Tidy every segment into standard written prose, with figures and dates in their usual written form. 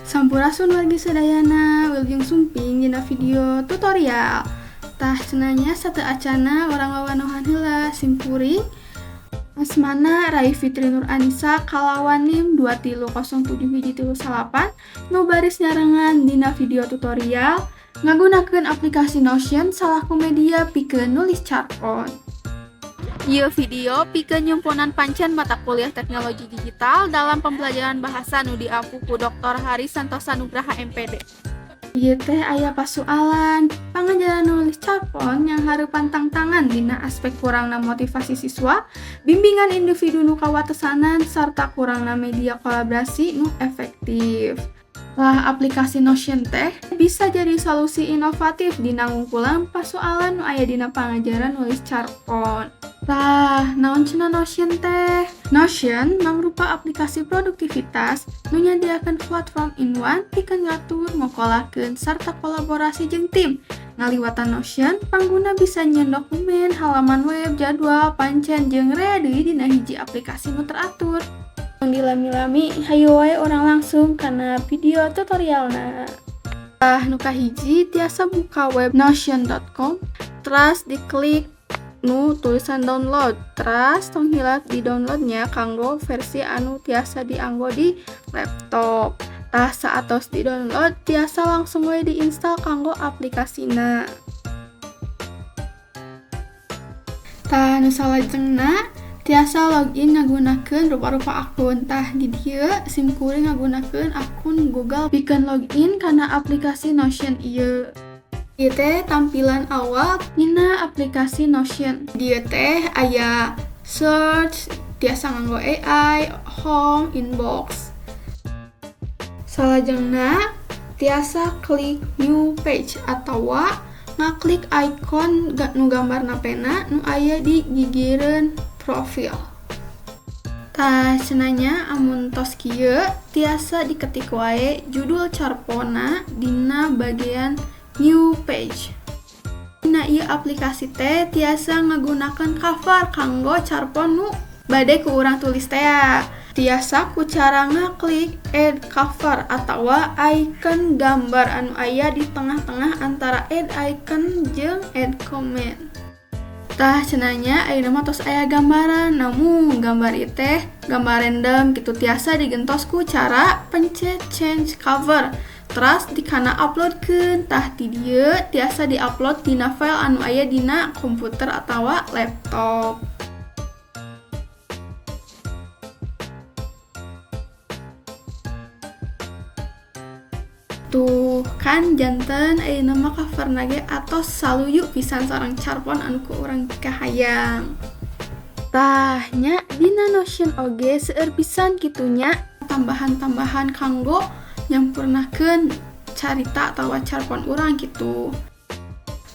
Sampurasun wargi sadayana, wilujeng sumping dina video tutorial. Tah cenah nya sateuacana urang wawanohan heula simkuring asmana Rai Fitri Nur Anisa kalawan NIM 2307139 nu baris nyarengan dina video tutorial ngagunakeun aplikasi Notion salaku media pikeun nulis carpon. Ieu video pikeun nyumponan pancen mata kuliah teknologi digital dalam pembelajaran bahasa nu diampu ku Dr. Hari Santosa Nugraha MPD. Ieu teh aya pasualan, pangajaran nulis carpon nyanghareupan tangtangan dina aspek kurangna motivasi siswa, bimbingan individu nu kawatesanan, sarta kurangna media kolaborasi nu efektif. Lah aplikasi Notion teh bisa jadi solusi inovatif dina ngungkulan pasualan nu aya dina pangajaran nulis carpon. Tah, naon cenah Notion teh? Notion mangrupa aplikasi produktivitas nu nyadiakeun platform in one pikeun ngatur, ngokolakeun, sarta kolaborasi jeung tim. Ngaliwatan Notion, pangguna bisa nyieun dokumen, halaman web, jadwal, pancen, jeung rea deui dina hiji aplikasi nu teratur. Tong dilami-lami, hayu wae urang langsung kana video tutorialna. Tah, nu kahiji tiasa buka web notion.com, teras diklik nu tulisan download, teras tong hilap di downloadnya kanggo versi anu tiasa dianggo di laptop. Tah saatos di download tiasa langsung we diinstal kanggo aplikasina. Tah nu salajengna tiasa login ngagunakeun rupa-rupa akun. Tah di dieu simkuring ngagunakeun akun Google pikeun login kana aplikasi Notion ieu. Ieu teh tampilan awal dina aplikasi Notion. Dieu teh aya search, tiasa nganggo AI, home, inbox. Salajengna tiasa klik new page atawa ngaklik icon nu gambarna pena nu aya di gigireun profil. Tah cenah nya amun tos kieu tiasa diketik wae judul carponna dina bagian new page. Dina ieu aplikasi teh tiasa ngagunakeun cover kanggo carpon nu bade ku urang tulis tea. Tiasa ku cara ngaklik add cover atawa icon gambar anu aya di tengah-tengah antara add icon jeung add comment. Tah cenah nya ayeuna mah tos aya gambaran, namun gambar ieu teh gambar random gitu tiasa digentos ku cara pencet change cover. Teras dikana uploadkeun, tah ti dieu tiasa diupload dina file anu aya dina komputer atawa laptop. Tuh kan janten ayeuna mah coverna ge atos saluyu pisan sareng carpon anu ku urang kahayang. Tah nya dina Notion oge seueur pisan kitu nya tambahan-tambahan kanggo nyampurnakeun carita atawa carpon urang kitu.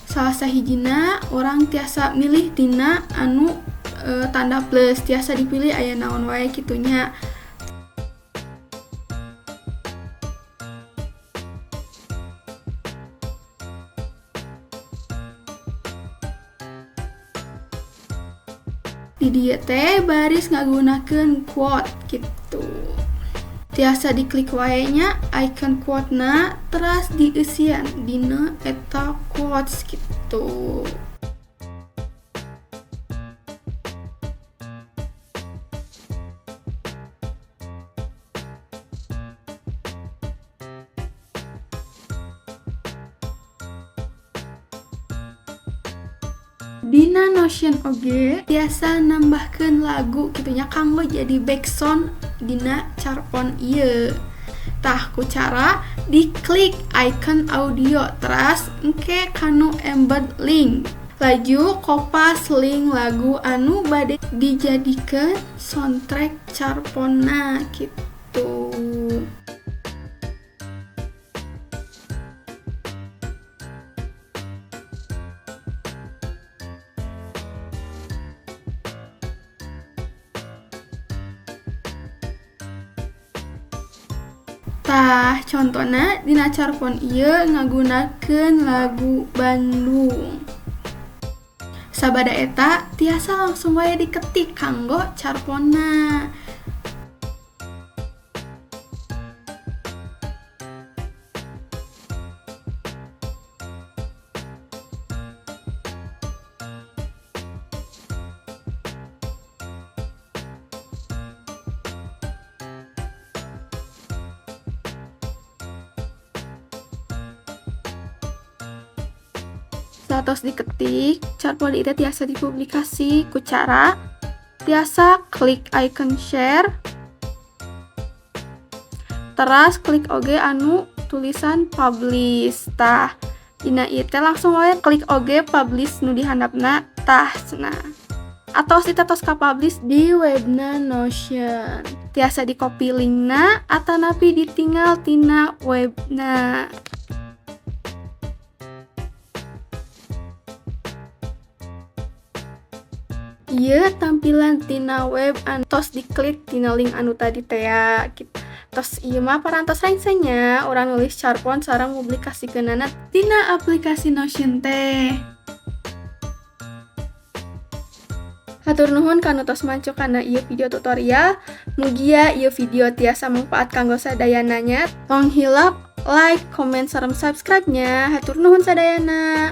Salah sahijina urang tiasa milih tina anu tanda plus, tiasa dipilih aya naon wae kitu nya. Di dieu teh baris ngagunakeun quote gitu. Tiasa diklik wae nya icon quote-na teras dieusian dina eta quotes gitu. Dina Notion oge tiasa nambahkeun lagu kitu nya kanggo jadi backsound dina carpon ieu. Tah ku cara diklik icon audio teras engke kanu embed link. Laju kopas link lagu anu bade dijadikeun soundtrack carponna kitu. Tah contona dina carpon ieu ngagunakeun lagu Bandung. Sabada eta tiasa langsung wae diketik kanggo carponna. Satos diketik, carpon ieu teh tiasa dipublikasi ku cara tiasa klik icon share, teras klik oge anu tulisan publish. Tah, dina ieu teh langsung wae klik oge publish nu di handapna. Tah, cenah. Atos eta tos ka-publish di webna Notion. Tiasa di copy linkna atanapi ditinggal tina webna. Ieu tampilan tina web anu tos diklik tina link anu tadi tea gitu. Tos ieu mah parantos rengse nya urang nulis carpon sareng publikasikeunana tina aplikasi Notion teh. Hatur nuhun kanu tos manco kana ieu video tutorial. Mugia ieu video tiasa manfaat kanggo sadayana nya. Tong hilap like, comment, sareng subscribe nya. Hatur nuhun sadayana.